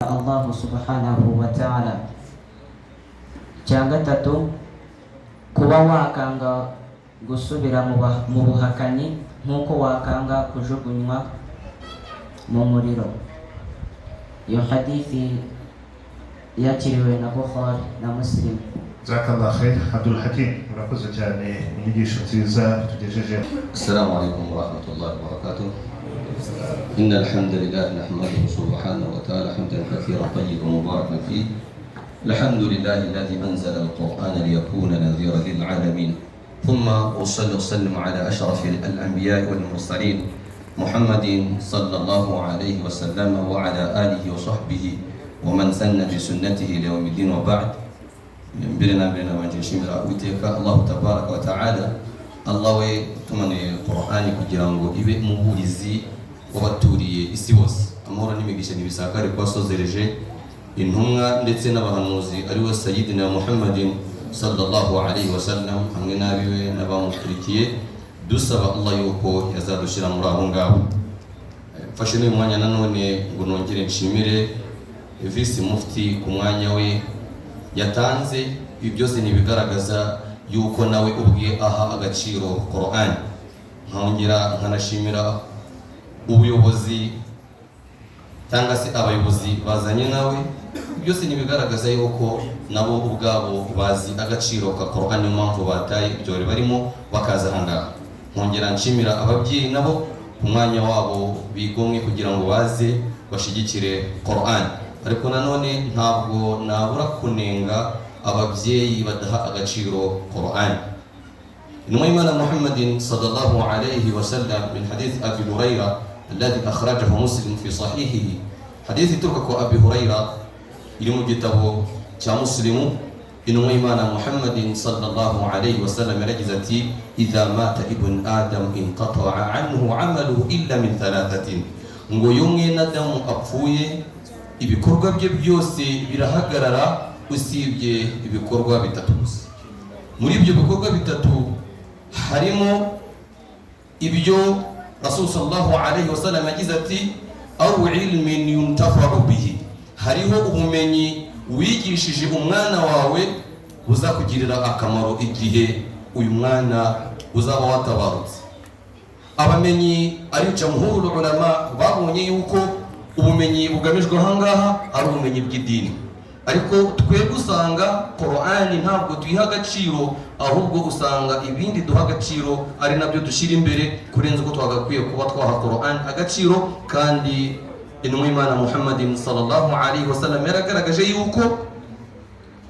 Allahu subhanahu wa ta'ala. Icya gatatu, kuba wakanga gusubira mu buhakanyi nk'uko wakanga kujugunywa mu muriro. Iyo hadithi yakiriwe na Bukhari na Muslim. Jazakallah khair, Abdul Hakim, urakoze cyane, inyigisho nziza tugejejeho. السلام عليكم ورحمة الله وبركاته. إن الحمد لله نحمده سبحانه وتعالى حمدا كثيرا طيبا مباركا فيه. الحمد لله الذي أنزل القرآن ليكون نذيرا للعالمين. ثم أصلي وسلم على أشرف الأنبياء والمرسلين محمد صلى الله عليه وسلم وعلى آله وصحبه ومن سن بسنته ليوم الدين، وبعد. Mbere na mbere nabanje nshimira Uwiteka Allahu tabaraka wa taala, Allah we utumanuye Qur'ani kugira ngo ibe umuburizi w'abaturiye isi bose. Amahoro n'imigisha ntibisakare kwasozereje intumwa ndetse n'abahanuzi, ari we Sayidina Muhammadin sallallahu alaihi wasallam, hamwe n'abiwe n'abamukurikiye. Dusaba Allah yuko yazadushyira muri abo ngabo. Mfashe n'uyu mwanya nanone ngo nongere nshimire visi mufti ku mwanya we yatanze. Ibi byose ni ibigaragaza yuko nawe ubwe aha agaciro Quran. Nkongera nkanashimira ubuyobozi cyangwa se abayobozi bazanye nawe. Byose ni ibigaragaza yuko nabo ubwabo bazi agaciro ka Quran, niyo mpamvu bataye ibyo bari barimo bakaza aha ngaha. Nkongera nshimira ababyeyi nabo ku mwanya wabo bigomwe kugira ngo baze bashyigikire Quran. Ariko nanone ntabwo nabura kunenga ababyeyi badaha agaciro Quran. Intumwa y'Imana Muhammadin sallallahu alayhi wa sallam, min hadith Abi Huraira alladhi akhrajahu Muslim fi sahihihi, hadith ituruka ku Abi Huraira iri mu gitabo cya Muslimu, intumwa y'Imana Muhammadin sallallahu alayhi wa sallam yaragize ati: "Idha mata ibn Adam inqata'a anhu amaluhu illa min thalathatin." Ngo iyo mwene Adamu apfuye, ibikorwa bye byose birahagarara usibye ibikorwa bitatu gusa. Muri ibyo bikorwa bitatu harimo ibyo Rasul sallallahu alayhi wasallam yagize ati: "Aw ilmin yuntafa'u bihi." Hariho ubumenyi wigishije umwana wawe buzakugirira akamaro igihe uyu mwana uzaba watabarutse. Abamenyi ari jamhurul ulama babonye yuko ubumenyi bugamijwe ahangaha ari ubumenyi bw'idini. Ariko twebwe usanga Korani ntabwo tuyiha agaciro, ahubwo usanga ibindi duha agaciro ari nabyo dushyira imbere kurenza uko twagakwiye kuba twaha Korani agaciro. Kandi intumwa y'Imana Muhammadin sallallahu alaihi wasallam yaragaragaje yuko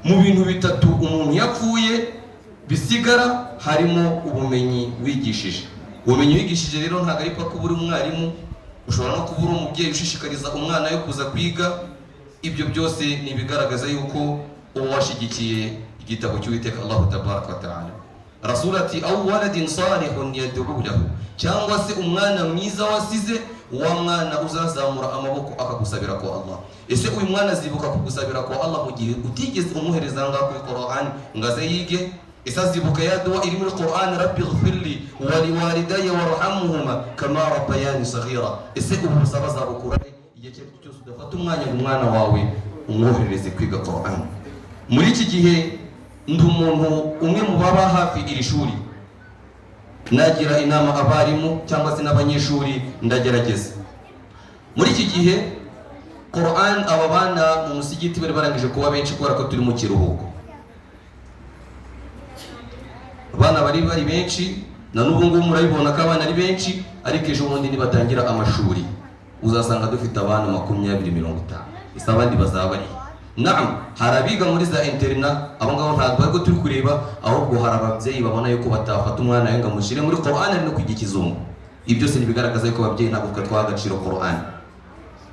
mu bintu bitatu umuntu yapfuye bisigara harimo ubumenyi wigishije. Ubumenyi wigishije rero ntabwo ari paka uba uri umwarimu, ushobora no kuba uri umubyeyi ushishikariza umwana yo kuza kwiga. Ibyo byose ni ibigaragaza yuko uba washyigikiye igitabo cy'Uwiteka Allahu tabaraka wa taala. Rasul ati: "Aw waladin salihun yad'u lahu", cyangwa se umwana mwiza wasize, wa mwana uzazamura amaboko akagusabira kwa Allah. Ese uyu mwana azibuka kugusabira kwa Allah mu gihe utigeze umuhereza ngaho kuri Quran ngo aze yige? Ese azibuka ya dua iri muri Quran: "Rabbi ighfirli wa liwalidayya warhamhuma kama rabbayani saghira"? Ese ubu busaba azabukura he igihe icyo ari cyo cyose udafata umwanya ngo umwana wawe umwoherereze kwiga Quran? Muri iki gihe ndi umuntu umwe mu baba hafi iri shuri, nagira inama abarimu cyangwa se n'abanyeshuri, ndagerageza. Muri iki gihe Quran, aba bana mu musigiti bari barangije kuba benshi kubera ko turi mu kiruhuko. Abana bari benshi, na n'ubu ngubu murabibona ko abana ari benshi, ariko ejo bundi nibatangira amashuri uzasanga dufite abana 20, 50. Ese abandi bazaba bari? Naam, hari abiga muri za internat, abo ngabo ntabwo ariko turi kureba, ahubwo hari ababyeyi babona yuko batafata umwana we ngo amushyire muri Quran ari no kwiga ikizungu. Ibi byose ntibigaragaza yuko ababyeyi ntabwo twe twaha agaciro Quran.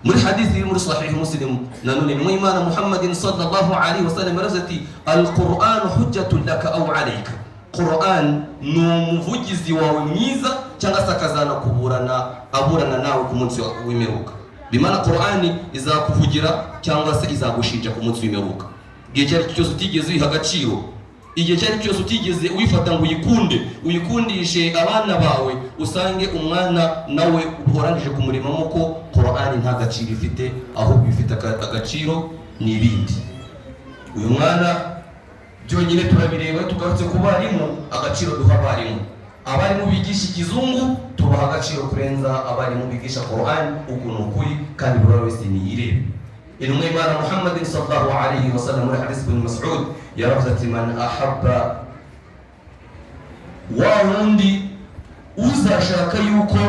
Muri hadithi iri muri Sahih Muslim nanone, intumwa y'Imana Muhammadin sallallahu alaihi wasallam yaravuze ati: "Alquran hujjatun laka aw alayka." Quran ni umuvugizi wawe mwiza cyangwa se akazanakuburana, aburana nawe ku munsi w'imperuka. Bimana Qur'ani izakuvugira cyangwa se izagushinja ku munsi w'imperuka igihe icyo ari cyo cyose utigeze uyiha agaciro. Igihe icyo ari cyo cyose utigeze uyifata ngo uyikunde, uyikundishe abana bawe, usange umwana nawe urangije kumuremamo ko Qur'ani nta gaciro ifite, ahubwo ifite agaciro ni ibindi. Uyu mwana byonyine turabireba. Tugarutse ku barimu, agaciro duha abarimu. Abarimu bigisha ikizungu tubaha agaciro kurenza abarimu bigisha Qur'an. Uku ni ukuri, kandi buri wese niyirebe. Intumwa y'Imana Muhammadin sallallahu alayhi wa sallam, muri hadith ibn Mas'ud, yaravuze ati: "Man ahabba", wa wundi uzashaka yuko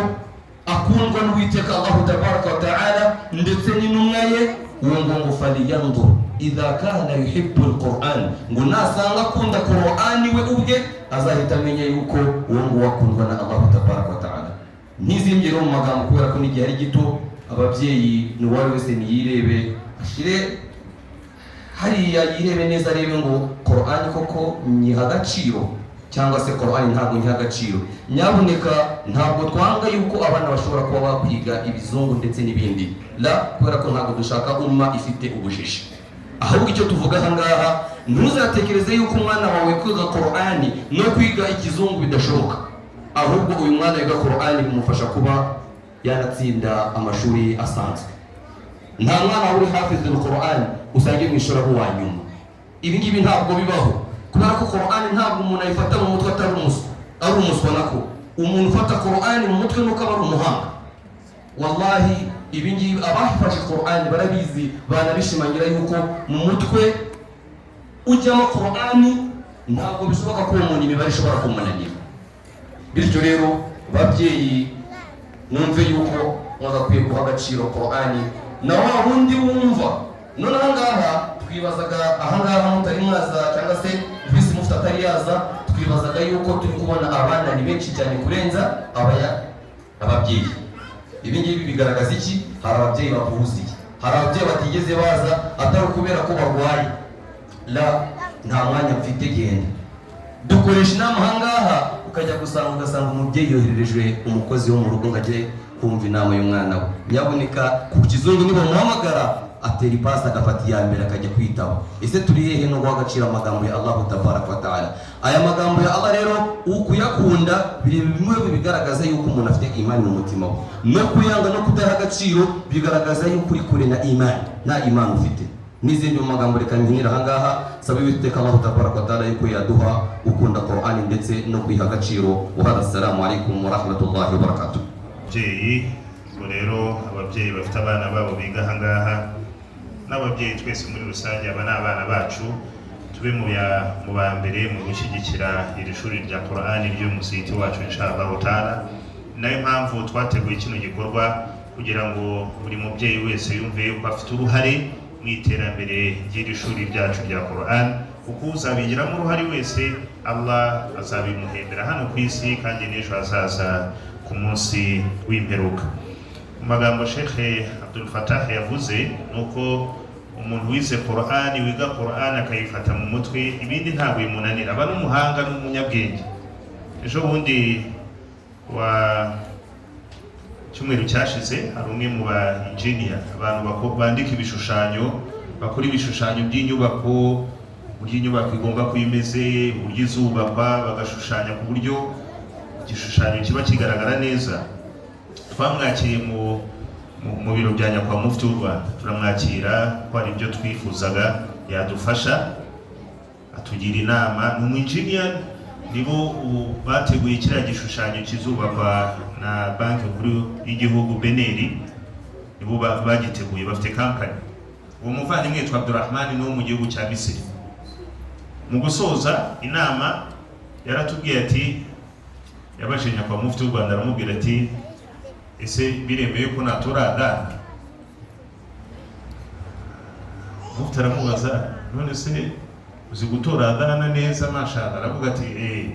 akundwa n'Uwiteka Allahu tabaraka wa taala ndetse n'intumwa ye, uwo ngo falyanzur idha kana yuhibbu alquran, ngo nasanga akunda Qur'ani, we ubwe azahita amenya yuko uwo nguwo akundwa na Allahu tabaraka wa taala. Ntizimbye rero mu magambo, kubera ko n'igihe ari gito. Ababyeyi, ni uwari wese niyirebe, ashyire hariya, yirebe neza, arebe ngo Qur'ani koko nyiha agaciro cyangwa se Qur'ani ntabwo nyiha agaciro. Nyabuneka, ntabwo twanga yuko abana bashobora kuba bakwiga ibizungu ndetse n'ibindi, la, kubera ko ntabwo dushaka umma ifite ubujiji. Ahubwo icyo tuvuga aha ngaha, ntuzatekereze yuko umwana wawe kwiga Qur'ani no kwiga ikizungu bidashoboka. Ahubwo uyu mwana wiga Qur'ani bimufasha kuba yanatsinda amashuri asanzwe. Nta mwana uri hafizul Qur'an usange mu ishuri abo uwa nyuma. Ibi ngibi ntabwo bibaho, kubera ko Qur'an ntabwo umuntu ayifata mu mutwe atari umuswa, ari umuswa. Nako umuntu ufata Qur'an mu mutwe nuko aba ari umuhanga. Wallahi, ibi ngibi abafashe Qur'an barabizi, banabishimangira yuko mu mutwe ujyamo Qur'an ntabwo bishoboka ko uwo muntu imibare ishobora kumunanira. Bityo rero, babyeyi, mwumve yuko mwagakwiye guha agaciro Qur'ani na wa wundi wumva. None ahangaha twibazaga, ahangaha mutari mwaza cyangwa se visi mufite atari yaza, twibazaga yuko turi kubona abana ni benshi cyane kurenza ababyeyi. Ibi ngibi bigaragaza iki? Hari ababyeyi bakubuziye, hari ababyeyi batigeze baza, atari ukubera ko barwaye, la, nta mwanya mfite, genda. Dukoresha inama ahangaha, ukajya gusanga, ugasanga umubyeyi yohererejwe umukozi wo mu rugo ngo ajye kumva inama y'umwana we. Nyabuneka, ku kizungu nibamuhamagara atera ipasi, agafata iya mbere akajya kwitaba. Ese turi hehe no guha agaciro amagambo ya Allahu tabaraka wa taala? Aya magambo ya Allah rero, ukuyakunda biri bimwe mu bigaragaza yuko umuntu afite imani mu mutima we, no kuyanga no kudaha agaciro bigaragaza yuko uri kure na imani, nta imani ufite. N'izindi mu magambo, reka nkinira ahangaha. Saba Uwiteka Allahu tabaraka wa taala yuko yaduha gukunda Qur'ani ndetse no kwiha agaciro. Wa hada, assalamu alaikum wa rahmatullahi wa barakatuh. Ababyeyi, ubwo rero ababyeyi bafite abana babo biga ahangaha n'ababyeyi twese muri rusange, aba ni abana bacu, tube mu ba mbere mu gushyigikira iri shuri rya Qur'ani ry'umusigiti wacu, inshallah taala. Ni nayo mpamvu twateguye kino gikorwa, kugira ngo buri mubyeyi wese yumve yuko afite uruhare mu iterambere ry'iri shuri ryacu rya Qur'an, kuko uzabigiramo uruhare wese Allah azabimuhembera hano ku isi kandi n'ejo hazaza ku munsi w'imperuka. Mu magambo Sheikh Abdul Fattah yavuze ni uko umuntu wize Qur'an, wiga Qur'an akayifata mu mutwe, ibindi ntabwo bimunanira, aba n'umuhanga n'umunyabwenge. Ejo bundi wa cyumweru cyashize, hari umwe mu ba engineer, abantu bandika ibishushanyo, bakora ibishushanyo by'inyubako, uburyo inyubako igomba kuba imeze, uburyo izubakwa, bagashushanya ku buryo igishushanyo kiba kigaragara neza. Twamwakiriye mu biro bya nyakubahwa mufti w'u Rwanda, turamwakira ko hari ibyo twifuzaga yadufasha, atugira inama. Ni umu engineer, nibo ubu bateguye kiriya gishushanyo kizubakwa na Banki Nkuru y'Igihugu, BNR, nibo bagiteguye, bafite kampani. Uwo muvandimwe yitwa Abdurrahman, ni wo mu gihugu cya Misiri. Mu gusoza inama yaratubwiye ati, yabajije nyakubahwa mufti w'u Rwanda, aramubwira ati: "Ese biremewe ko natora adana?" Mufti aramubaza: "None se uzi gutora adana neza, mashallah?" Aravuga ati: "Eh,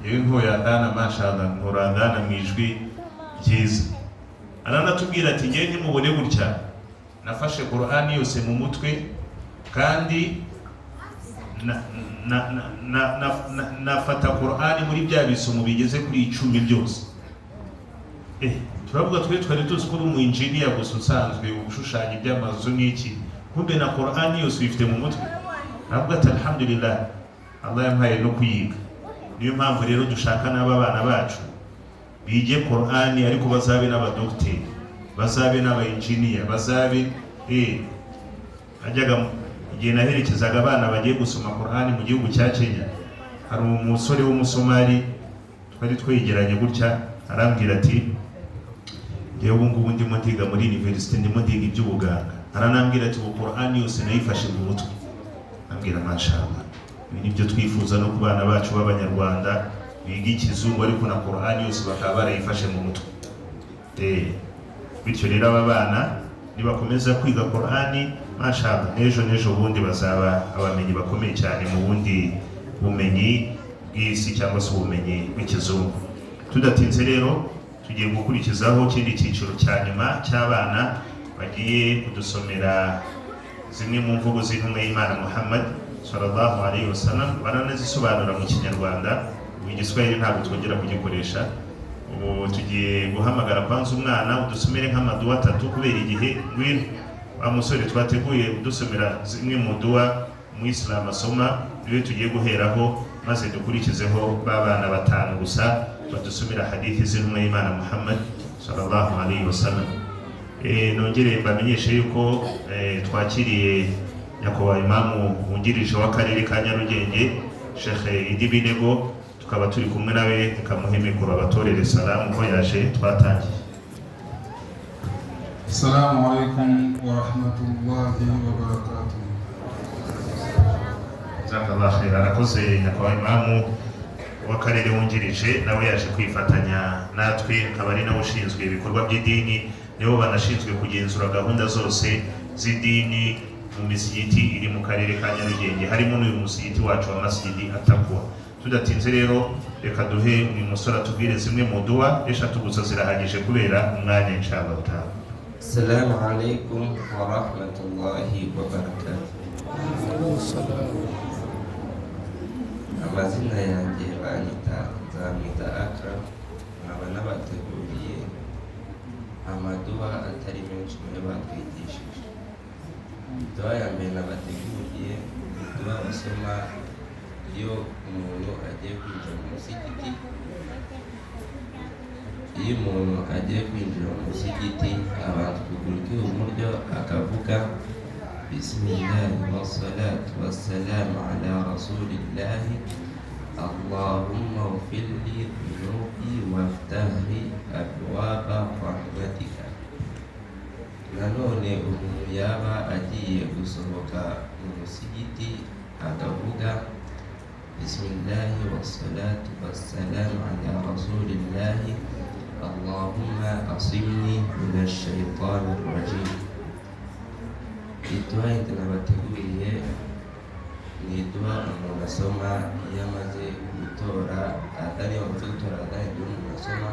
yewe ntoya adana, mashallah, ntora adana mu ijwi ryiza." Aranatubwira ati: "Ngewe ntimubone gutya, nafashe Qur'ani yose mu mutwe kandi nafata Qur'ani muri bya bisomo bigeze kuri 10 byose." Turavuga, twe twari tuzi ko uri umu engineer gusa usanzwe ushushanya iby'amazu n'iki, kumbe na Qur'ani yose uyifite mu mutwe. Aravuga ati: "Alhamdulillah." Allah yampaye no kuyiga. Niyo mpamvu rero dushaka n'aba bana bacu bige Qur'ani, ariko bazabe n'abadogiteri, bazabe n'abainjiniya, bazabe ajyaga. Igihe naherekezaga abana bagiye gusoma Qur'ani mu gihugu cya Kenya, hari umusore w'umusomali twari twegeranye gutya, arambwira ati njyewe ubu ngubu ndimo ndiga muri university, ndimo ndiga iby'ubuganga. Aranambwira ati ubu Qur'ani yose nayifashe mu mutwe. Ambwira mashallah, ibi nibyo twifuza no ku bana bacu b'abanyarwanda biga ikizungu, ariko na Qur'ani yose bakaba barayifashe mu mutwe. Bityo rero aba bana nibakomeza kwiga Qur'ani, mashallah, n'ejo n'ejo bundi bazaba abamenyi bakomeye cyane mu bundi bumenyi bw'isi cyangwa se ubumenyi bw'ikizungu. Tudatinze rero, tugiye gukurikizaho ikindi cyiciro cya nyuma cy'abana bagiye kudusomera zimwe mu mvugo z'intumwa y'Imana Muhammad sallallahu alaihi wasallam, baranazisobanura mu Kinyarwanda. Ubu Igiswahili ntabwo twongera kugikoresha. Ubu tugiye guhamagara kwanza umwana udusomere nk'amaduwa atatu kubera igihe. Ngwino wa musore twateguye udusomera zimwe mu duwa umuyisilamu asoma, niwe tugiye guheraho, maze dukurikizeho ba bana batanu gusa badusomera hadithi z'intumwa y'Imana Muhammad sallallahu alaihi wasallam. Nongere mbamenyeshe yuko twakiriye nyakubahwa imamu wungirije w'akarere ka Nyarugenge, Sheikh Idi Binego, tukaba turi kumwe nawe. Reka mikoro abatorere salamu ko yaje twatangiye. السلام عليكم ورحمة الله وبركاته. Jazakallah khair. Arakoze nyakubahwa imamu w'akarere wungirije, nawe yaje kwifatanya natwe, akaba ari nawe ushinzwe ibikorwa by'idini, nibo banashinzwe kugenzura gahunda zose z'idini mu misigiti iri mu karere ka Nyarugenge, harimo n'uyu musigiti wacu wa Masjidi Atakwa. Tudatinze rero, reka duhe uyu musore atubwire zimwe mu duwa eshatu gusa, zirahagije kubera umwanya, inshallah taala. السلام عليكم ورحمة الله وبركاته. Amazina yanjye banyita Nzamwita Akram, nkaba nabateguriye amaduwa atari menshi muri batwigishije. Iduwa ya mbere nabateguriye ni iduwa basoma iyo umuntu agiye kwinjira mu musigiti. Iyo umuntu agiye kwinjira mu musigiti, abanza ukuguru kw'iburyo akavuga: bismillahi wassalatu wassalamu ala rasulillahi, allahumma ighfirli dhunubi waftahli abwaba rahmatika. Nanone umuntu yaba agiye gusohoka mu musigiti akavuga: bismillahi wassalatu wassalamu ala rasulillahi, allahumma asimni minash shaitani rajim. Iduwa yindi nabateguriye ni iduwa umuntu asoma iyo amaze gutora adhan. Iyo amaze gutora adhan, iduwa umuntu asoma: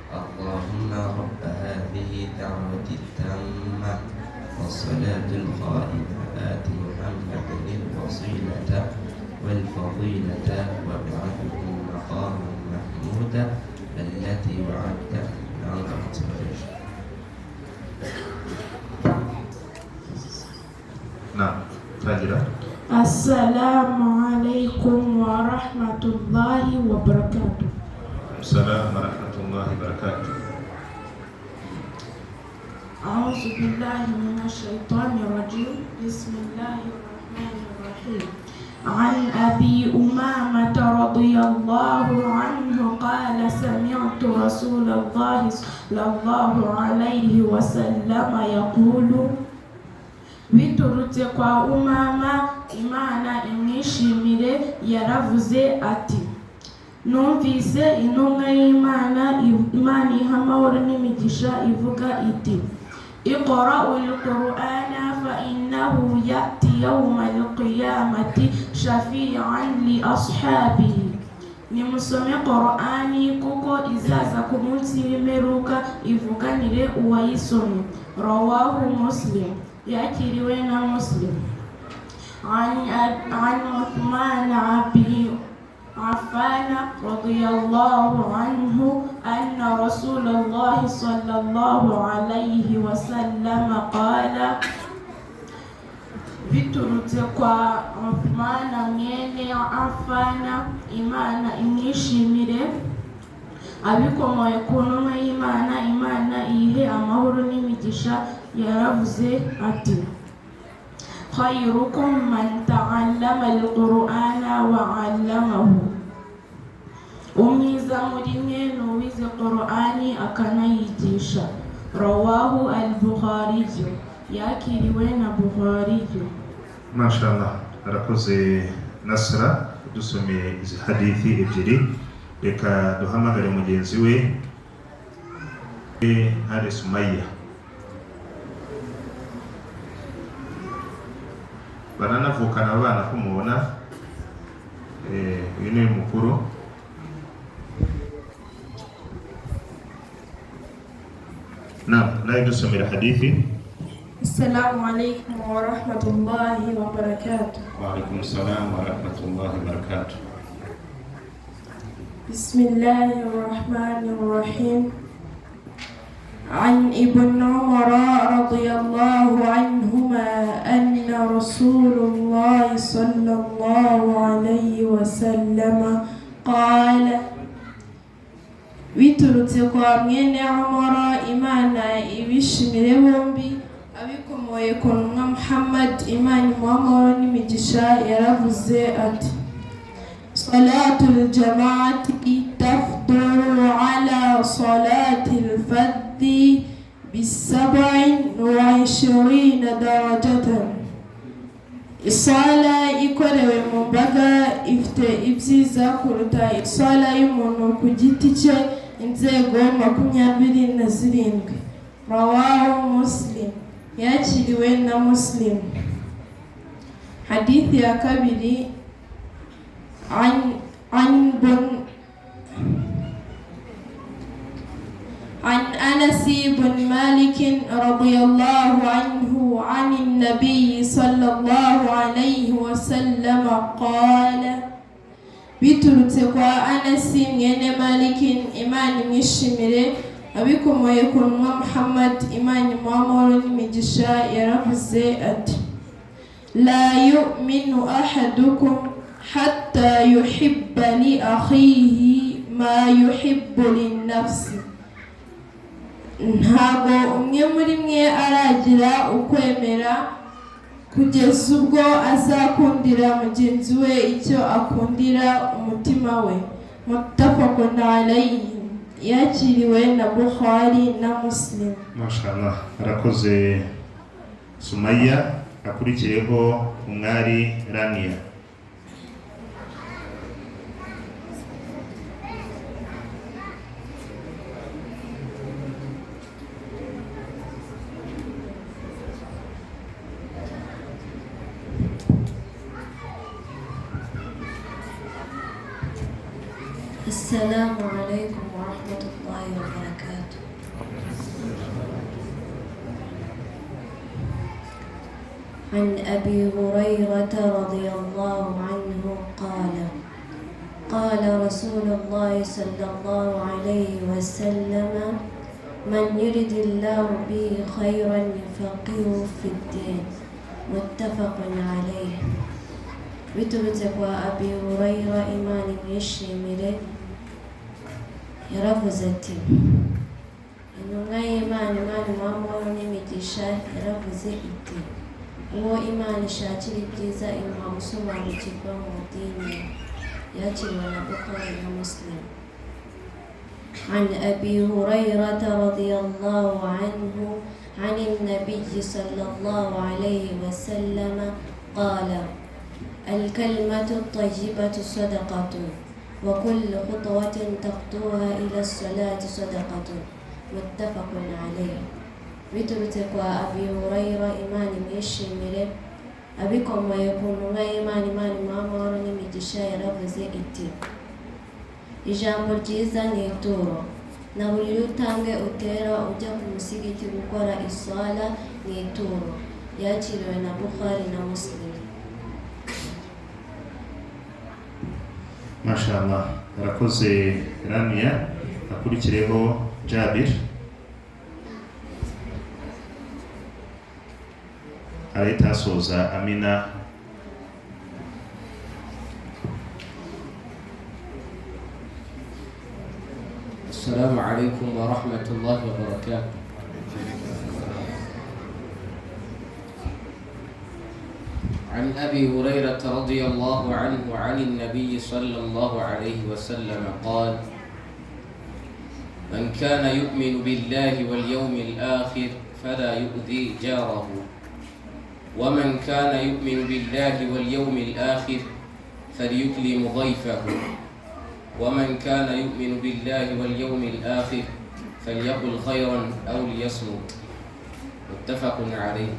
اللهم رب هذه الدعوة التامة والصلاة القائمة آت محمدا الوسيلة والفضيلة وابعثه مقاما محمودا التي وعدته. نعم، tangira. السلام عليكم ورحمة الله وبركاته. Salam wa rahmatullahi wa barakatuh. أعوذ بالله من الشيطان الرجيم، بسم الله الرحمن الرحيم. عن أبي أمامة رضي الله عنه قال: سمعت رسول الله صلى الله عليه وسلم يقول. Biturutse kwa Umama, Imana imwishimire, yaravuze ati: numvise intumwa y'Imana, Imana iha amahoro n'imigisha, ivuga iti: اقرأوا القرآن فإنه يأتي يوم القيامة شفيعا لأصحابه. Nimusome Qur'ani kuko izaza ku munsi w'imperuka ivuganire uwayisomye. Rawahu Muslim, yakiriwe na Muslim. عن عثمان أبي عفان رضي الله عنه أن رسول الله صلى الله عليه وسلم قال: Biturutse kwa Uthmana mwene Affana, Imana imwishimire, abikomoye ku ntumwa y'Imana, Imana iyihe amahoro n'imigisha, yaravuze ati: khayrukum man ta'allama al-Qur'ana wa 'allamahu, umwiza muri mwe ni uwize Qur'ani akanayigisha. Rawahu al-Bukhari, yakiriwe na Bukhari. Mashallah, arakoze Nasra dusomeye izi hadithi ebyiri. Reka duhamagare mugenzi we Ntare Sumaya. Baranavukana abana ko mubona, uyu ni mukuru. Naam, naye dusomera hadithi. Assalamu alaikum wa rahmatullahi wa barakatuh. Wa alaikum salam wa rahmatullahi wa barakatuh. Bismillahir Rahmanir Rahim. عن ابن عمر رضي الله عنهما أن رسول الله صلى الله عليه وسلم قال: biturutse kwa mwene Umar, Imana ibishimire bombi, abikomoye ku ntumwa Muhammad, Imana imuhe amahoro n'imigisha, yaravuze ati: salatul jama'ati tafduru ala salatil fadhi bi27 darajatan. Isala ikorewe mu mbaga ifite ibyiza kuruta isala y'umuntu ku giti cye inzego 27. Rawahu Muslim, yakiriwe na Muslim. Hadithi ya kabiri, عن أنس بن مالك رضي الله عنه عن النبي صلى الله عليه وسلم قال: biturutse kwa Anasi mwene Maliki, Imana imwishimire, abikomoye ku ntumwa Muhammad, Imana imuhe amahoro n'imigisha, yaravuze ati: la yu'minu ahadukum hatta yuhibba li akhihi ma yuhibbu linnafsi. Ntabwo umwe muri mwe aragira ukwemera kugeza ubwo azakundira mugenzi we icyo akundira umutima we. Muttafaqun alayhi, yakiriwe na Bukhari na Muslim. Mashallah, arakoze Sumaya. Akurikiyeho umwari Rania. السلام عليكم ورحمة الله وبركاته. عن أبي هريرة رضي الله عنه قال: قال رسول الله صلى الله عليه وسلم: من يرد الله به خيرا يفقهه في الدين. متفق عليه. Biturutse kwa Abi Hurayra, Imana imwishimire, yaravuze ati: intumwa y'Imana, Imana imuhe amahoro n'imigisha, yaravuze iti: uwo Imana ishakira ibyiza imuha gusobanukirwa mu dini. Yakiriwe na Bukhari na Muslim. عن أبي هريرة رضي الله عنه عن النبي صلى الله عليه وسلم قال: الكلمة الطيبة صدقة، وكل خطوة تخطوها إلى الصلاة صدقة. متفق عليه. Biturutse kwa Abi Hurayra, Imana imwishimire, abikomoye ku ntumwa y'Imana, Imana imuhe amahoro n'imigisha, yaravuze iti: ijambo ryiza ni ituro, na buri rutambwe utera ujya ku musigiti gukora iswala ni ituro. Yakiriwe na Bukhari na Muslim. Mashallah, arakoze Rania. Akurikireho Jabir. Arahita asoza Amina. السلام عليكم ورحمة الله وبركاته. عن أبي هريرة رضي الله عنه عن النبي صلى الله عليه وسلم قال: من كان يؤمن بالله واليوم الآخر فلا يؤذي جاره، ومن كان يؤمن بالله واليوم الآخر فليكرم ضيفه، ومن كان يؤمن بالله واليوم الآخر فليقل خيرا أو ليصمت. متفق عليه.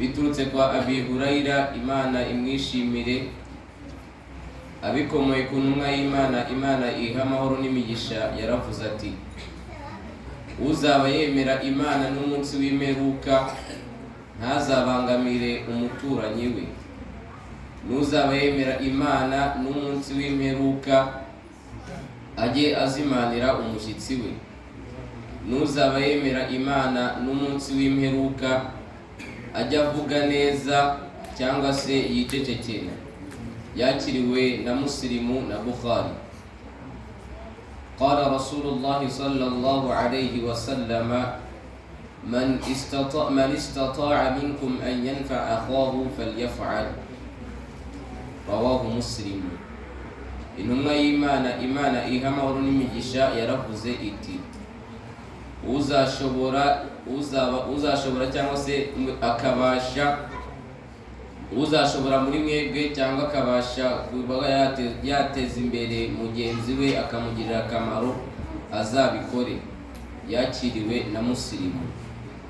Biturutse kwa Abi Huraira, Imana imwishimire, abikomoye ku ntumwa y'Imana, Imana iha amahoro n'imigisha, yaravuze ati: uzaba yemera Imana n'umunsi w'imperuka ntazabangamire umuturanyi we, n'uzaba yemera Imana n'umunsi w'imperuka ajye azimanira umushyitsi we, n'uzaba yemera Imana n'umunsi w'imperuka ajya avuga neza cyangwa se yicecekere. Yakiriwe na Muslimu na Bukhari. Qala Rasulullah sallallahu alayhi wa sallam: man istata'a minkum an yanfa'a akhahu falyaf'al. Rawahu Muslim. Intumwa y'Imana, Imana iha amahoro n'imigisha, yaravuze iti: uzashobora cyangwa se akabasha, uzashobora muri mwebwe cyangwa akabasha kuba yateza imbere mugenzi we akamugirira akamaro azabikore. Yakiriwe na Muslim.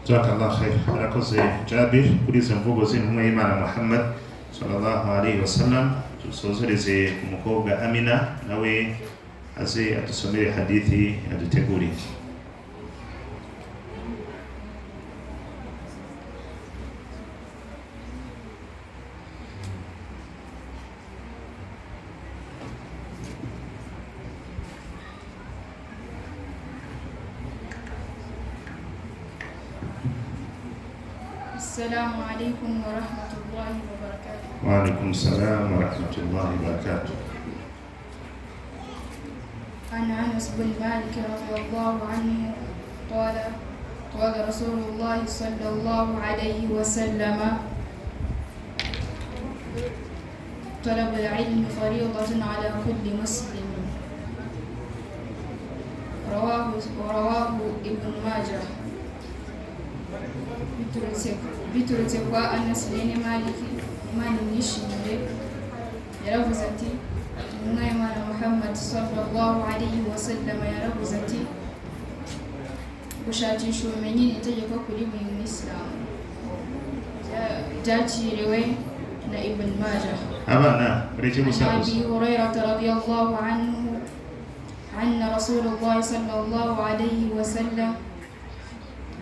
Jazakallah khair. Arakoze Jabir kuri izo mvugo z'intumwa y'Imana Muhammad sallallahu alaihi wasallam. Dusozereze ku mukobwa Amina, nawe aze adusomere hadithi aduteguriye. السلام عليكم ورحمة الله وبركاته. وعليكم السلام ورحمة الله وبركاته. عن أنس بن مالك رضي الله عنه قال: قال رسول الله صلى الله عليه وسلم: طلب العلم فريضة على كل مسلم. رواه ابن ماجه. Biturutse kwa Anas mwene Maliki, Imana imwishimire, yaravuze ati: intumwa y'Imana Muhammad sallallahu alayhi wa sallam yaravuze ati: gushakisha ubumenyi ni itegeko kuri buri Muyisilamu. Byakiriwe na Ibn Majah. Abana mureke gusakuza. Abi Hurairah radiyallahu anhu anna Rasulullah sallallahu alayhi wa sallam: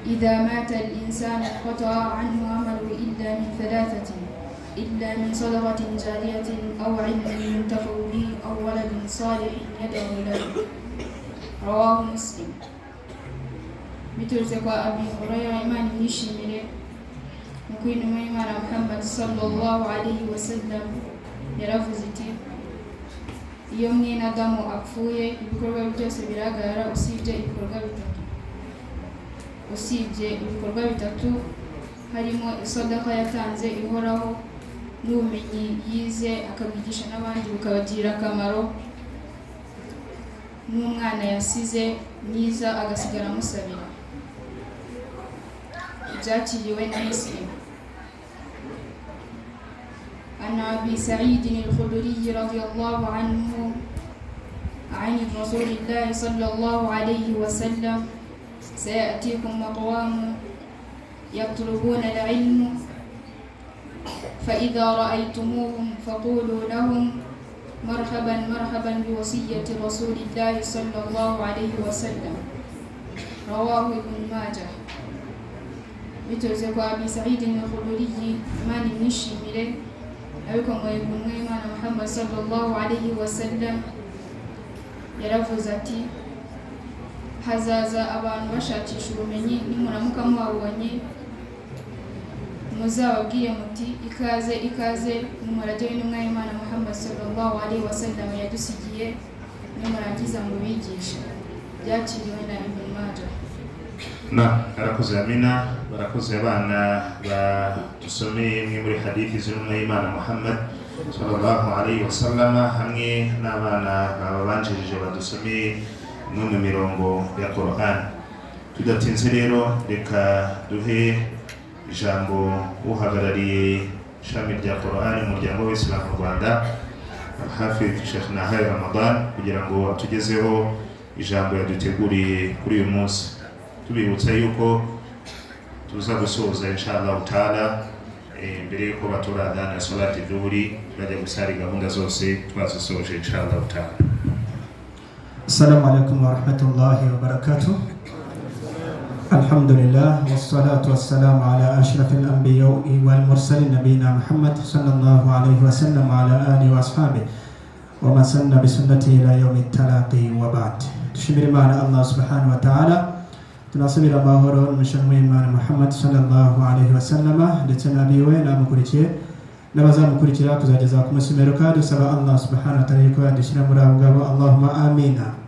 إذا مات الإنسان انقطع عنه عمله إلا من ثلاثة: إلا من صدقة جارية أو علم ينتفع به أو ولد صالح يدعو له. رواه مسلم. Biturutse kwa Abi Hurairah, Imana imwishimire, mu kw'intumwa y'Imana Muhammad sallallahu alayhi wa sallam yaravuze iti: iyo mwene Adamu apfuye ibikorwa byose birahagarara usibye ibikorwa bitatu. Usibye ibikorwa bitatu harimo isadaka yatanze ihoraho, n'ubumenyi yize akabwigisha n'abandi bukabagirira akamaro, n'umwana yasize mwiza agasigara amusabira. Byakiriwe na Muslim. عن أبي سعيد الخدري رضي الله عنه عن رسول الله صلى الله عليه وسلم: سيأتيكم أقوام يطلبون العلم، فإذا رأيتموهم فقولوا لهم: مرحبا مرحبا بوصية رسول الله صلى الله عليه وسلم. رواه ابن ماجه. Biturutse kwa Abi Sa'id al-Khudri, Imana imwishimire, abikomoye ku ntumwa y'Imana Muhammad sallallahu alayhi wa sallam yaravuze ati: hazaza abantu bashakisha ubumenyi, nimuramuka mubabonye Muzababwire muti ikaze ikaze mu murage w'intumwa y'Imana Muhammad sallallahu alaihi wasallam yadusigiye, nimurangiza mubigishe. Byakiriwe na Ibn Majah. Na barakoze Amina, barakoze abana badusomeye imwe muri hadithi z'intumwa y'Imana Muhammad sallallahu alayhi wasallam, hamwe n'abana bababanjirije badusomeye imwe mu mirongo ya Quran. Tudatinze rero, reka duhe ijambo uhagarariye ishami rya Quran mu muryango w'Isilamu mu Rwanda, Alhafidh Sheikh Nahayo Ramadan, kugira ngo atugezeho ijambo yaduteguriye kuri uyu munsi. Tubibutsa yuko tuza gusoza inshallah taala mbere yuko batora adhana ya salati dhuhuri, turajya gusari gahunda zose twazisoje inshallah taala. السلام عليكم ورحمة الله وبركاته. الحمد لله والصلاة والسلام على أشرف الأنبياء والمرسلين نبينا محمد صلى الله عليه وسلم وعلى آله وأصحابه ومن سن بسنته إلى يوم التلاقي وبعد. Dushimira Imana Allah subhanahu wa ta'ala, tunasabira amahoro n'umushami w'Imana Muhammad sallallahu alaihi wasallama ndetse n'abiwe n'abamukurikiye n'abazamukurikira kuzageza ku munsi w'imperuka. Dusaba Allah subhanahu wa ta'ala yuko yadushyira muri abo ngabo, Allahumma amina.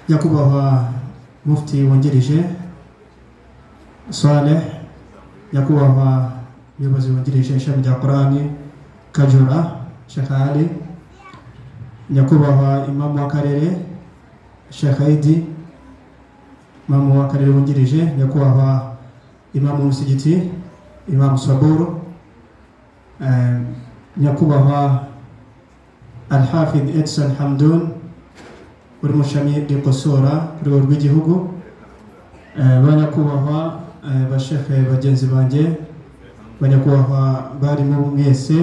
Nyakubahwa Mufti wungirije Swaleh, nyakubahwa umuyobozi wungirije ishami rya Qurani Kajura Sheikh Ali, nyakubahwa imamu w'akarere Sheikh Aidi, imamu w'akarere wungirije, nyakubahwa imamu w'umusigiti Imamu Saburu, nyakubahwa Alhafidh Edson Hamdun uri mu ishami rikosora ku rwego rw'igihugu, ba nyakubahwa bashehe bagenzi banjye, ba nyakubahwa barimo mwese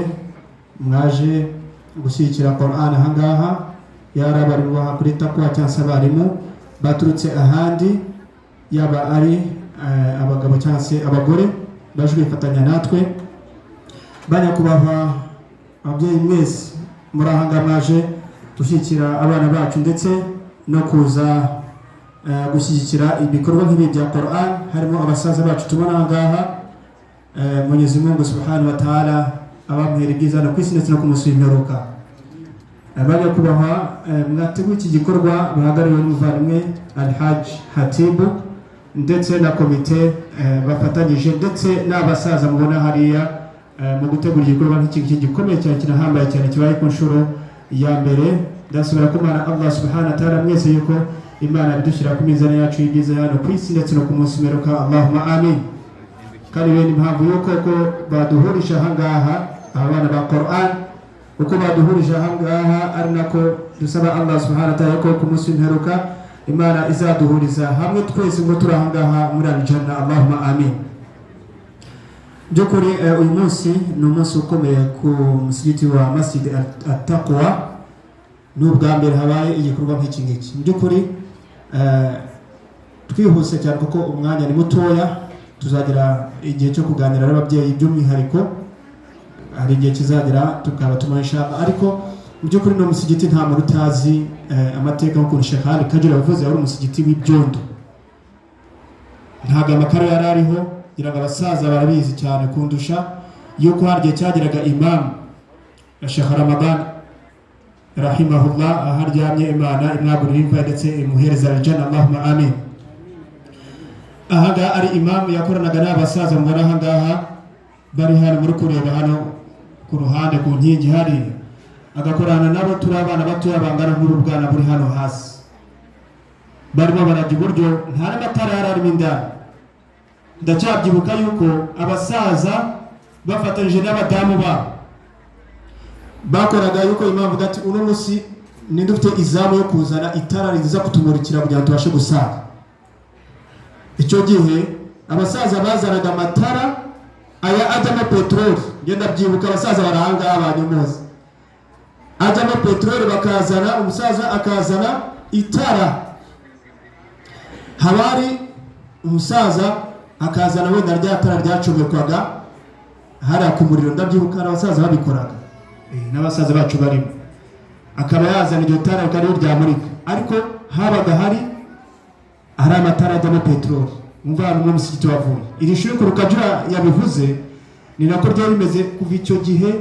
mwaje gushyigikira Quran ahangaha, yari abarimu baha kuri Takwa cyangwa se abarimu baturutse ahandi, yaba ari abagabo cyangwa se abagore baje kwifatanya natwe, ba nyakubahwa ababyeyi mwese muri ahangaha mwaje gushyigikira abana bacu ndetse no kuza gushyigikira ibikorwa nk'ibi bya Quran, harimo abasaza bacu tubona ahangaha, Mwenyezi Mungu subhanahu wa ta'ala abamuhera ibyiza no ku isi ndetse no ku munsi w'imperuka. Ba nyakubahwa mwateguye iki gikorwa bahagarariwe n'umuvandimwe Alhaj Hatibu ndetse na komite bafatanyije ndetse n'abasaza mubona hariya mu gutegura igikorwa nk'iki ngiki gikomeye cyane, kinahambaye cyane, kibaye ku nshuro ya mbere. Ndasubira ku Mana Allah subhanahu wa ta'ala mwese yuko Imana bidushyira ku mizani yacu y'ibyiza hano ku isi ndetse no ku munsi w'imperuka, Allahumma amin. Kandi bene impamvu yuko ko baduhurije ahangaha abana ba Quran, uko baduhurije ahangaha ari nako dusaba Allah subhanahu wa ta'ala ko ku munsi w'imperuka Imana izaduhuriza hamwe twese ngo turi ahangaha muri aljanna, Allahumma amin. By'ukuri uyu munsi ni umunsi ukomeye ku musigiti wa Masjid At-Taqwa. Ni ubwa mbere habaye igikorwa nk'iki ngiki. Mu by'ukuri twihuse cyane kuko umwanya ni mutoya, tuzagira igihe cyo kuganira n'ababyeyi by'umwihariko, hari igihe kizagera tukaba tumanisha. Ariko mu by'ukuri ni umusigiti nta muntu utazi amateka y'ukuntu Sheikh Ali Kajura yavuze yari umusigiti w'ibyondo, ntabwo amakaro yari ariho. Ngira ngo abasaza barabizi cyane kundusha yuko hari igihe cyageraga imamu Sheikh Ramadan rahimahullah, aho aryamye Imana imwagurira imva ndetse imuhereza aljanna, Allahumma amin. Ahangaha ari imamu yakoranaga n'abasaza mubona ahangaha bari hano muri kureba hano ku ruhande ku nkingi hariya, agakorana nabo turi abana batoya bangana nk'uru bwana buri hano hasi, barimo barajya iburyo, nta n'amatara yari arimo indani. Ndacyabyibuka yuko abasaza bafatanyije n'abadamu babo bakoraga yuko imamu avuga ati uno munsi ninde ufite izamu yo kuzana itara riza kutumurikira kugira ngo tubashe gusaza. Icyo gihe abasaza bazanaga amatara aya ajyamo peteroli, ngenda byibuka abasaza barahangaha banyomoza, ajyamo peteroli bakazana, umusaza akazana itara, haba hari umusaza akazana wenda rya tara ryacomekwaga hariya ku muriro. Ndabyibuka abasaza babikoraga, n'abasaza bacu barimo, akaba yazana iryo tara rikaba ryamurika, ariko habaga hari amatara ajyamo peteroli. Umva ahantu uno musigiti wavuye. Iri shuri ku Rukajura yabivuze, ni nako ryari rimeze kuva icyo gihe.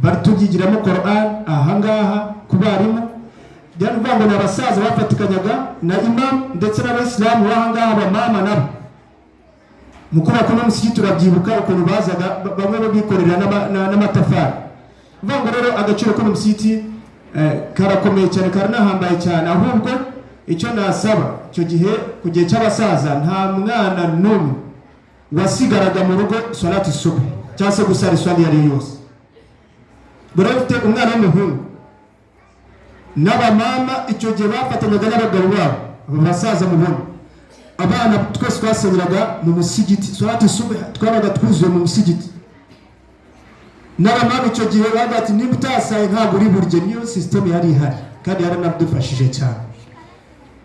Bari tubyigiramo Quran ahangaha ku barimu. Byari ukuvuga ngo ni abasaza bafatikanyaga na imam ndetse n'abayisilamu b'ahangaha, abamama nabo mu kubaka uno musigiti. Turabyibuka ukuntu bazaga bamwe bikorera n'amatafari. Uvuga ngo rero agaciro k'uno musigiti karakomeye cyane, karanahambaye cyane. Ahubwo icyo nasaba, icyo gihe ku gihe cy'abasaza, nta mwana n'umwe wasigaraga mu rugo salati subuhi cyangwa se gusara iswali iyo ari yo yose. Buri ufite umwana w'umuhungu n'abamama icyo gihe bafatanyaga n'abagabo babo, aba basaza mubona, abana twese twasengeraga mu musigiti. Salati subuhi twabaga twuzuye mu musigiti. N'abamama icyo gihe bavuga ati: "Niba utasaye ntabwo uri burye." Niyo sisiteme yari ihari kandi yaranadufashije cyane.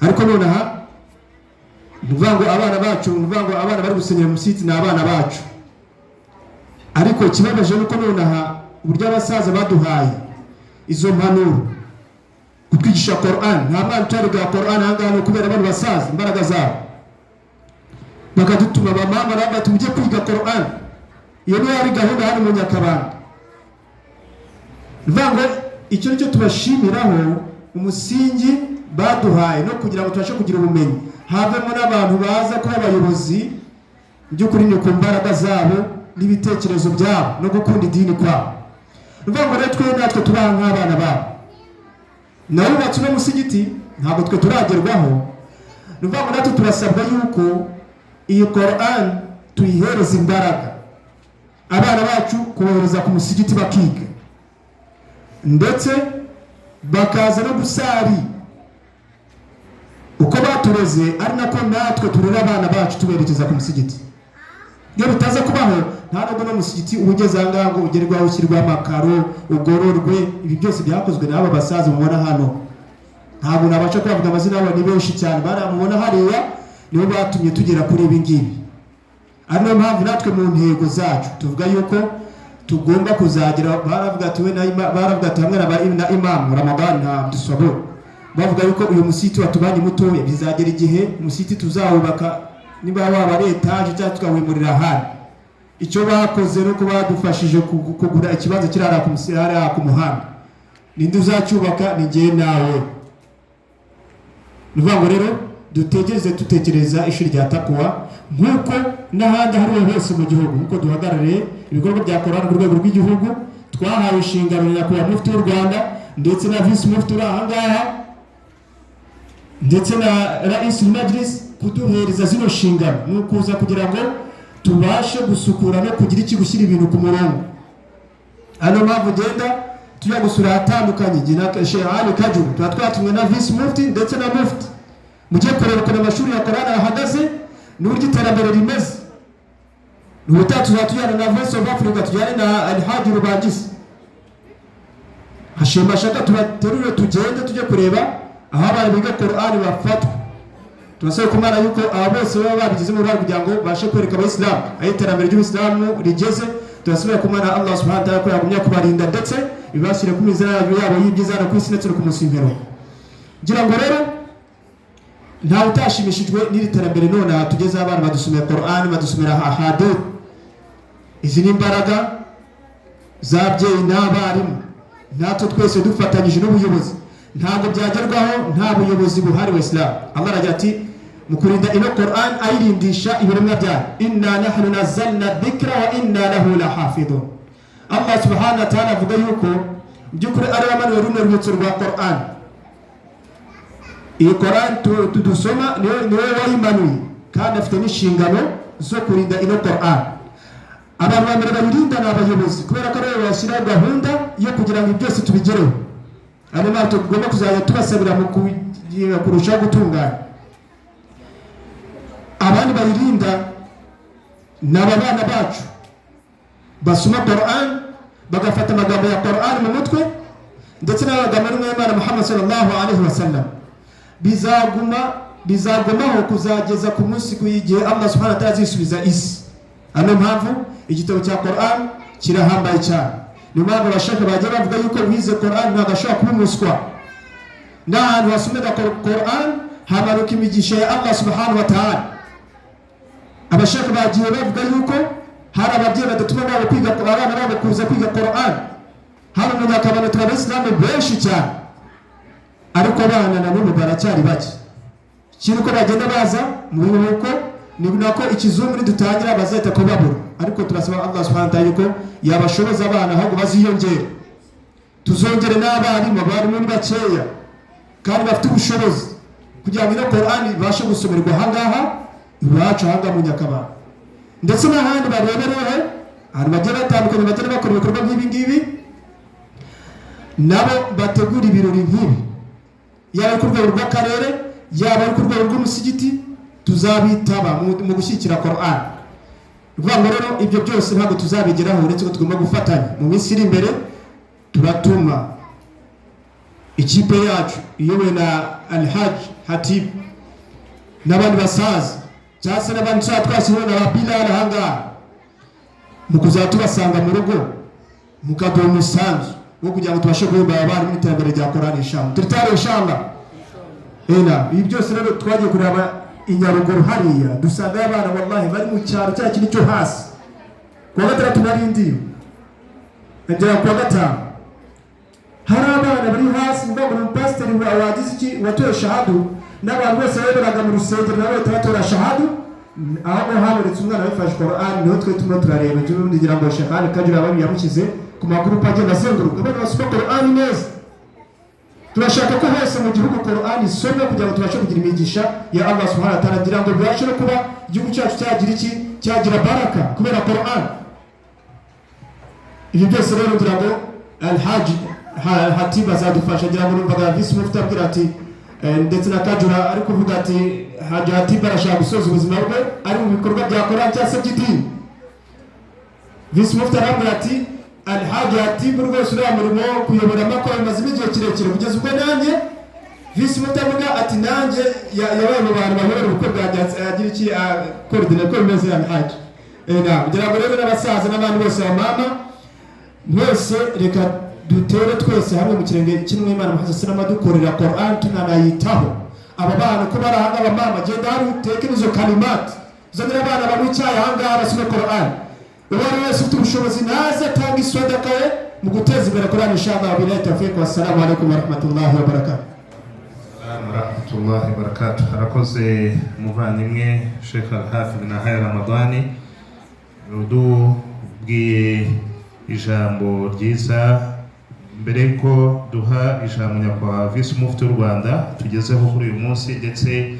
Ariko nonaha ni ukuvuga ngo abana bacu, ni ukuvuga ngo abana bari gusenyera mu musigiti ni abana bacu. Ariko ikibabaje ni uko nonaha uburyo abasaza baduhaye izo mpanuro, kutwigisha Quran, nta mwana utariga Quran ahangaha, ni ukubera bano basaza, imbaraga zabo, bakadutuma. Abamama nabo bati: "Mujye kwiga Quran." Iyo niyo yari gahunda hano mu Nyakabanda. Ni ukuvuga ngo icyo nicyo tubashimiraho, umusingi baduhaye no kugira ngo tubashe kugira ubumenyi, havemo n'abantu baza kuba abayobozi. Mu by'ukuri ni ku mbaraga zabo n'ibitekerezo byabo no gukunda idini kwabo. Ni ukuvuga ngo rero twe natwe tubaha nk'abana babo. Nawe wubatse uno musigiti, ntabwo twe turagerwaho. Ni ukuvuga ngo natwe turasabwa yuko iyi Quran tuyihereza imbaraga, abana bacu kubohereza ku musigiti bakiga, ndetse bakaza no gusari uko batureze, ari nako natwe turera abana bacu tuberekeza ku musigiti. Iyo bitaza kubaho, nta nubwo no musigiti uba ugeze aha ngaha ngo ugerwaho, ushyirwaho amakaro, ugororwe. Ibi byose byakozwe n'aba basaza mubona hano. Ntabwo nabasha kubavuga amazina yabo, ni benshi cyane. Baramubona hariya, nibo batumye tugera kuri ibi ngibi. Ari nayo mpamvu natwe mu ntego zacu tuvuga yuko tugomba kuzagera. Baravuga ati we na baravuga ati hamwe na imamu Ramadan na Abdusabur, bavuga yuko uyu musigiti watubanye mutoya, bizagera igihe umusigiti tuzawubaka, niba waba ari etaje cyangwa tukawimurira ahandi. Icyo bakoze ni uko badufashije kugura ikibanza kiri hariya ku muhanda. Ninde uzacyubaka? Ni njyewe nawe. Ni ukuvuga ngo rero dutegereze, dutekereza ishuri rya Takuwa nk'uko n'ahandi aho ariho hose mu gihugu, nk'uko duhagarariye ibikorwa bya Korani ku rwego rw'igihugu, twahawe inshingano na nyakubahwa mufti w'u Rwanda ndetse na visi mufti uri aha ngaha ndetse na rais majlis, kuduhereza zino nshingano ni ukuza kugira ngo tubashe gusukura no kugira iki, gushyira ibintu ku murongo. Hano mpamvu ugenda tujya gusura ahatandukanye, jye na Sheikh Ali Kajuru tuba twatumwe na visi mufti ndetse na mufti, mujye kureba ukuntu amashuri ya Korani ahagaze n'uburyo iterambere rimeze. Ubutaha tuzaba tujyana na Voice of Africa, tujyane na Alhaji Rubangisa Hashima Shaka, tubaterure tugende tujye kureba aho abana biga Korani bafatwa. Turasaba ku Mana yuko aba bose baba babigizemo uruhare kugira ngo babashe kwereka abayisilamu aho iterambere ry'ubisilamu rigeze. Turasubira ku Mana Allah subhanahu wa ta'ala ko yagumya kubarinda, ndetse ibashyire ku mizana yabo y'ibyiza hano ku isi ndetse no ku munsi w'imperuka. Ngira ngo rero ntawe utashimishijwe n'iri terambere none aha tugeze, abana badusomera Quran, badusomera ahadith. Izi ni imbaraga z'ababyeyi n'abarimu natwe twese dufatanyije n'ubuyobozi. Ntabwo byagerwaho nta buyobozi buhari wa Islam. Allah aragira ati mu kurinda ino Quran, ayirindisha ibiremwa byayo: "Inna nahnu nazzalna dhikra wa inna lahu lahafidhun." Allah subhanahu wa ta'ala avuga yuko mu by'ukuri ari wamanuye runo rwibutso rwa Quran. Iyi Quran dusoma niwe wayimanuye, kandi afite n'inshingano zo kurinda ino Quran. Abantu ba mbere bayirinda ni abayobozi, kubera ko aribo bashyiraho gahunda yo kugira ngo ibi byose tubigereho. Ariyo mpamvu tugomba kuzajya tubasabira mu kugira kurushaho gutunganya. Abandi bayirinda ni aba bana bacu basoma Quran, bagafata amagambo ya Quran mu mutwe ndetse n'amagambo y'Imana Muhammad sallallahu alaihi wasallam. Bizagumaho kuzageza ku munsi ku igihe Allah subhanahu wa ta'ala azisubiza isi. Ariyo mpamvu igitabo cya Quran kirahambaye cyane. Niyo mpamvu abashaka bajya bavuga yuko wize Quran ntabwo ashobora kuba umuswa. N'ahantu hasomeka Quran hamanuka imigisha ya Allah subhanahu wa ta'ala. Abashaka bagiye bavuga yuko hari ababyeyi badatuma babo kwiga, abana babo kuza kwiga Qur'an. Hano mu Nyakabano turi abayisilamu benshi cyane, ariko abana na n'ubu baracyari bake. Ikindi, uko bagenda baza mu biruhuko ni nako ikizungu nidutangira bazahita kubabura. Ariko turasaba Allah subhanahu wa ta'ala yuko yabashoboza abana, ahubwo baziyongere, tuzongere n'abarimu. Abarimu ni bakeya kandi bafite ubushobozi kugira ngo ino Qur'an ibashe gusomerwa ahangaha iwacu, ahangaha mu Nyakabano ndetse n'ahandi barebereho, ahantu bagiye batandukanye bagenda bakora ibikorwa nk'ibi ngibi, nabo bategura ibirori nk'ibi, yaba ari ku rwego rw'akarere, yaba ari ku rwego rw'umusigiti, tuzabitaba mu gushyigikira Qur'an. Ni ukuvuga ngo rero ibyo byose ntabwo tuzabigeraho uretse ko tugomba gufatanya. Mu minsi iri imbere turatuma ikipe yacu iyobowe na Alhaj Hatib n'abandi basaza, cyangwa se n'abandi tuzaba twashyiriweho na ba Bilal ahangaha, mu kuzajya tubasanga mu rugo mukaduha umusanzu wo kugira ngo tubashe guhemba abarimu n'iterambere rya Qur'an, inshallah. Turi tayari, inshallah. Ena ibi byose rero twagiye kureba i Nyaruguru hariya, dusanga abana wallahi bari mu cyaro cya kintu cyo hasi. Kuwa gatandatu nari ndiyo, ngera kuwa gatanu, hari abana bari hasi. Mvuga ngo ni umupasiteri wagize iki, watoye shahadu, n'abantu bose bayoberaga mu rusengero nabo bahita batora shahadu. Aho ngaho habonetse umwana wifashe Qur'an, niho twe turimo turareba. Njye ubundi ngira ngo Sheikh Ali Kajura aba yamushyize ku magurupe agenda azenguruka, abana basoma Qur'an neza. Turashaka ko hose mu gihugu Qur'an isomwa kugira ngo tubashe kugira imigisha ya Allah subhanahu wa ta'ala, kugira ngo bibashe no kuba igihugu cyacu cyagira iki, cyagira baraka kubera Qur'an. Ibyo byose rero ngira ngo Alhaji Hatib azadufasha. Ngira ngo numvaga visi mufti abwira ati ndetse na Kajura ari kuvuga ati Haji Hatib arashaka gusoza ubuzima bwe ari mu bikorwa bya Qur'an cyangwa se by'idini. Visi mufti arambwira ati Alhaji Hatib rwose uriya murimo wo kuyobora amakoro bimazemo igihe kirekire, kugeza ubwo nanjye visi mufti avuga ati nanjye yabaye mu bantu bayobora ubukwe bwanjye, agira iki, coordinate ko bimeze. Alhaji na kugira ngo rero n'abasaza n'abandi bose, abamama mwese, reka dutere twese hamwe mu kirenge cy'Imana Muhammad sallallahu dukorera Qur'an, tunanayitaho. Aba bana ko bari ahangaha, mama genda hari uteke izo kalimati, uzanira abana banywa icyayi ahangaha basome Qur'an. Uwo ari wese ufite ubushobozi naze atanga isodaka ye mu guteza imbere Qur'an, inshallah. Billahi tawfiq, wassalamu alaikum warahmatullahi wabarakatuh. Warahmatullahi wabarakatuh. Harakoze umuvandimwe Sheikh Alhafidh Nahayo Ramadani, udubwiye ijambo ryiza. Mbere yuko duha ijambo nyakubahwa visi mufti w'u Rwanda tugezeho kuri uyu munsi, ndetse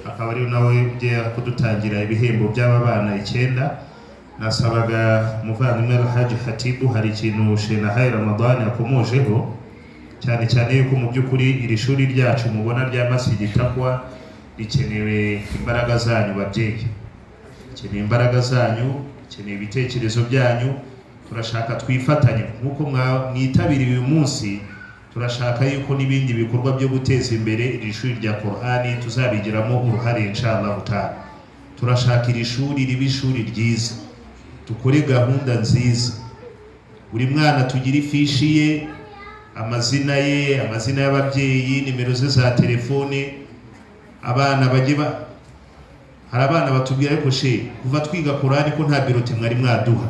akaba ari nawe ugiye kudutangira ibihembo by'aba bana icyenda, nasabaga umuvandimwe Alhaji Hatibu, hari ikintu Sheikh Nahayo Ramadani yakomojeho cyane cyane, yuko mu by'ukuri iri shuri ryacu mubona rya Masjid Taqwa rikenewe imbaraga zanyu babyeyi, rikeneye imbaraga zanyu, rikeneye ibitekerezo byanyu. Turashaka twifatanye nk'uko mwitabiriye uyu munsi, turashaka yuko n'ibindi bikorwa byo guteza imbere iri shuri rya Qur'ani tuzabigiramo uruhare, inshallah taala. Turashaka iri shuri ribe ishuri ryiza, dukore gahunda nziza, buri mwana tugire ifishi ye, amazina ye, amazina y'ababyeyi, nimero ze za telefone. Abana bajye ba hari abana batubwira: "Ariko she, kuva twiga Qur'ani ko nta bulletin mwari mwaduha?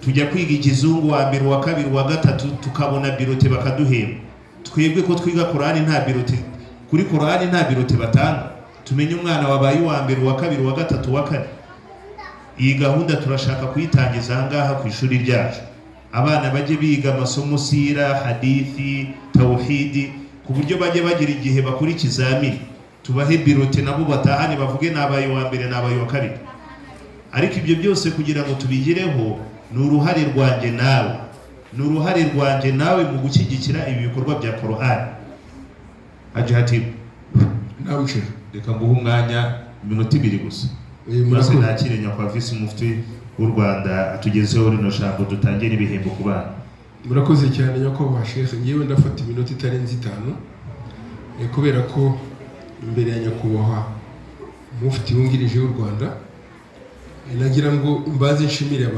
Tujya kwiga ikizungu wa mbere, uwa kabiri, uwa gatatu, tukabona bulletin bakaduhemba. Twebwe ko twiga Qur'ani nta bulletin, kuri Qur'ani nta bulletin batanga, tumenye umwana wabaye uwa mbere, uwa kabiri, uwa gatatu, uwa kane?" Iyi gahunda turashaka kuyitangiza aha ngaha ku ishuri ryacu, abana bajye biga amasomo sira, hadithi, tawhidi, ku buryo bajye bagira igihe bakora ikizamini, tubahe bulletin nabo batahane bavuge: "Nabaye uwa mbere, nabaye uwa kabiri." Ariko ibyo byose kugira ngo tubigereho ni uruhare rwanjye nawe, ni uruhare rwanjye nawe mu gushyigikira ibi bikorwa bya Qur'an. Haji Hatibu, Naam Sheikh. reka nguhe umwanya iminota 2 gusa, maze Murakoze. nakire nyakubahwa visi mufti w'u Rwanda atugezeho rino jambo, dutangire ibihembo ku bana. Murakoze cyane nyakubahwa Sheikh. Ngewe ndafata iminota itarenze 5, kubera ko imbere ya nyakubahwa mufti wungirije w'u Rwanda, nagira ngo mbanze nshimire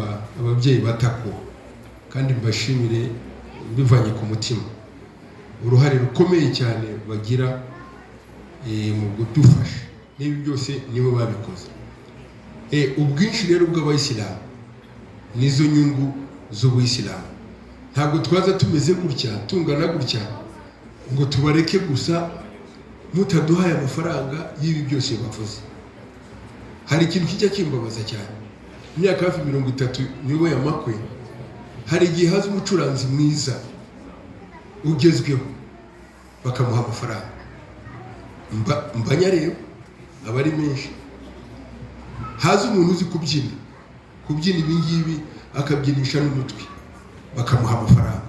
ababyeyi ba Takwa, kandi mbashimire mbivanye ku mutima uruhare rukomeye cyane bagira mu kudufasha n'ibi byose nibo babikoze. Ubwinshi rero bw'abayisilamu nizo nyungu z'ubuyisilamu. Ntabwo twaza tumeze gutya, tungana gutya, ngo tubareke gusa mutaduhaye amafaranga y'ibi byose bavuze. Hari ikintu kijya kimbabaza cyane. Imyaka hafi 30 niyo amakwe, hari igihe haza umucuranzi mwiza ugezweho bakamuha amafaranga, mbanyareba aba ari menshi. Haza umuntu uzi kubyina, kubyina ibi ngibi akabyinisha n'umutwe, bakamuha amafaranga.